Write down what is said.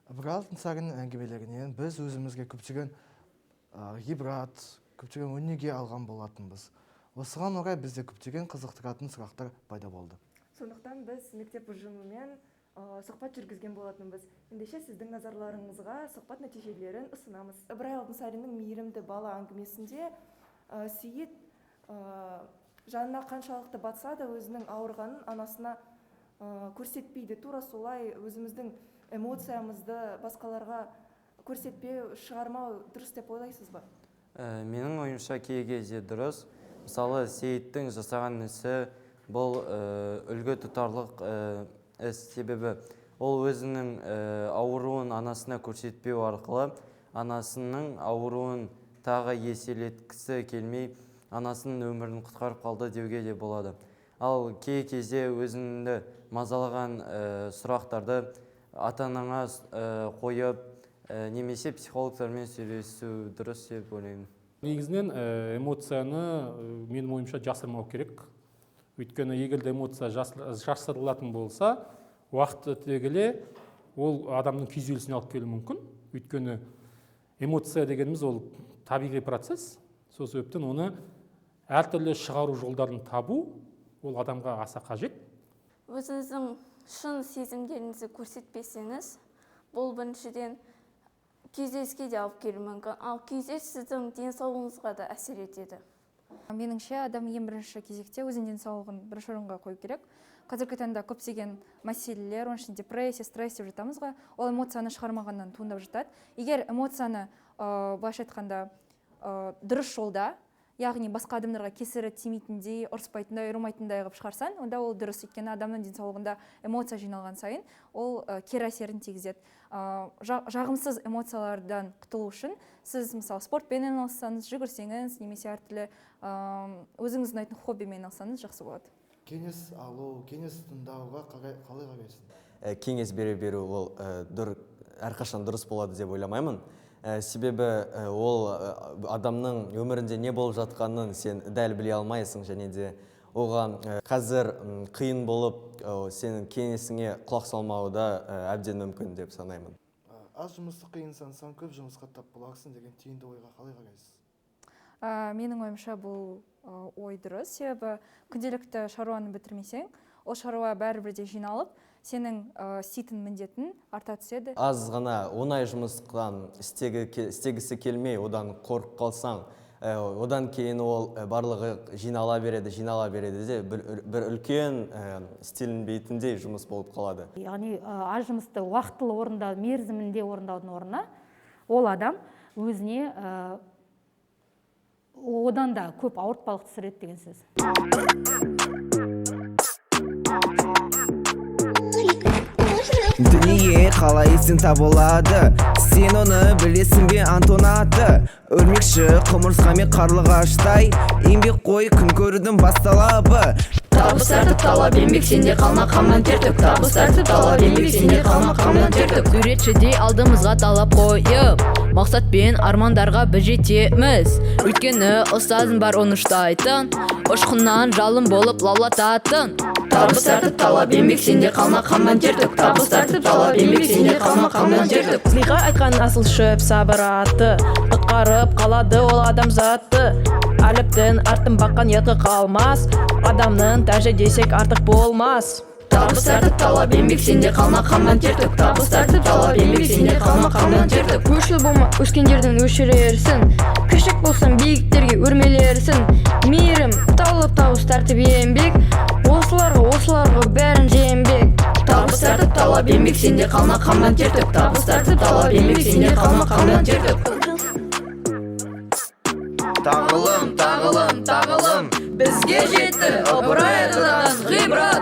Ыбырай Алтынсариннің әңгімелерінен біз өзімізге көптеген ғибрат, көптеген өнеге алған болатынбыз. Осыған орай бізде көптеген қызықтыратын сұрақтар пайда болды. Сондықтан біз мектеп ұжымымен сұхбат жүргізген болатынбыз. Ендеше, сіздің назарларыңызға сұхбат нәтижелерін ұсынамыз. Ыбырай Алтынсариннің «Мейірімді бала» әңгімесінде Сейіт жанына қаншалықты батса да, өзінің ауырғанын анасына көрсетпейді. Тура солай өзіміздің эмоциямызды басқаларға көрсетпеу, шығармау дұрыс деп ойлайсыз ба? Менің ойымша, кей кезде дұрыс. Мысалы, Сейіттің жасаған ісі бұл үлгі тұтарлық іс, себебі ол өзінің ауруын анасына көрсетпеу арқылы анасының ауруын тағы еселеткісі келмей, анасының өмірін құтқарып қалды деуге де болады. Ал кей кезде өзіңді мазалаған сұрақтарды ата анаңа қойып немесе психологтармен сөйлесу дұрыс деп ойлаймын. Негізінен эмоцияны, менің ойымша, жасырмау керек. Өйткені егер де эмоция жасырылатын болса, уақыт өте келе ол адамның күйзелісіне алып келуі мүмкін. Өйткені эмоция дегеніміз ол табиғи процесс. Сол себептен оны әртүрлі шығару жолдарын табу ол адамға аса қажет. Өзіңіздің шын сезімдеріңізді көрсетпесеңіз, бұл, біріншіден, күйзеліске де алып келуі мүмкін. Ал күйзеліс сіздің денсаулығыңызға да әсер етеді. Меніңше, адам ең бірінші кезекте өзінің денсаулығын бірінші орынға қою керек. Қазіргі таңда көптеген мәселелер, оның ішінде депрессия, стресс деп жатамыз ғой, ол эмоцияны шығармағаннан туындап жатады. Егер эмоцияны, былайша айтқанда, дұрыс жолда, яғни басқа адамдарға кесірі тимейтіндей, ұрыспайтындай, ұрмайтындай қылып шығарсаң, онда ол дұрыс. Өйткені адамның денсаулығында эмоция жиналған сайын ол кері әсерін тигізеді. Жағымсыз эмоциялардан құтылу үшін сіз, мысалы, спортпен айналыссаңыз, жүгірсеңіз немесе әртүрлі өзіңіз ұнайтын хоббимен айналыссаңыз, жақсы болады. Кеңес алу, кеңес тыңдауға қалай қарайсың? Кеңес бере беру ол әрқашан дұрыс болады деп ойламаймын. Себебі ол адамның өмірінде не болып жатқанын сен дәл біле алмайсың және де оған қазір қиын болып, сенің кеңесіңе құлақ салмауы да әбден мүмкін деп санаймын. Аз жұмысты қиын сансаң, көп жұмысқа тап боларсың деген түйінді ойға қалай қарайсыз? Менің ойымша, бұл ой дұрыс, себебі күнделікті шаруаны бітірмесең, ол шаруа бәрібір де жиналып, сенің істейтін міндетің арта түседі. Аз ғана оңай жұмыстан істегісі келмей, одан қорқып қалсаң, одан кейін ол барлығы жинала береді, жинала береді де, бір үлкен істелінбейтіндей жұмыс болып қалады. Яғни аз жұмысты уақытылы орындау, мерзімінде орындаудың орнына ол адам өзіне одан да көп ауыртпалық түсіреді деген сөз. Дүние қалай ізден табылады, сен оны білесің бе? Антон аты өрмекші, құмырсқа мен қарлығаштай еңбек қой күн көрудің бас талабы. Табыс, тәртіп, талап, еңбек, сенде қалма қамнан тер төк. Табыс, тәртіп, талап, еңбек, сенде қалма қамнан тер төк. Суретшідей алдымызға талап қойып, мақсат пен армандарға біз жетеміз. Өйткені ұстазым бар ұштайтын, ұшқыннан жалын болып лаулататын. Табыс, тәртіп, талап, еңбек, сенде қалма қамнан тер төк. Табыс, тәртіп, талап, еңбек, сенде қалма қамнан тер төк. Зылиха айтқан асыл шөп сабыр аты, құтқарып қалады ол адамзатты. Әліптің артын баққан ұятқа қалмас, адамның тәжі десек, артық болмас. Табыс, тәртіп, талап, еңбек, сенде қалма қамнан тер төк. Табыс, тәртіп, талап, еңбек, сенде қалма қамнан тер төк. Өршіл болма, өскендердің өшірерсің, кішік болсаң, биіктерге өрмелерсің. Мейірім, талап, табыс, тәртіп, еңбек, осыларға, осыларға бәрін жеңбек. Табыс, тәртіп, талап, еңбек, сенде қалма қамнан тер төк. Табыс, тәртіп, талап, еңбек, сенде қалма қамнан тер төк. Тағылым, тағылым, тағылым. Бізге жетті Ыбырай атадан ғибрат.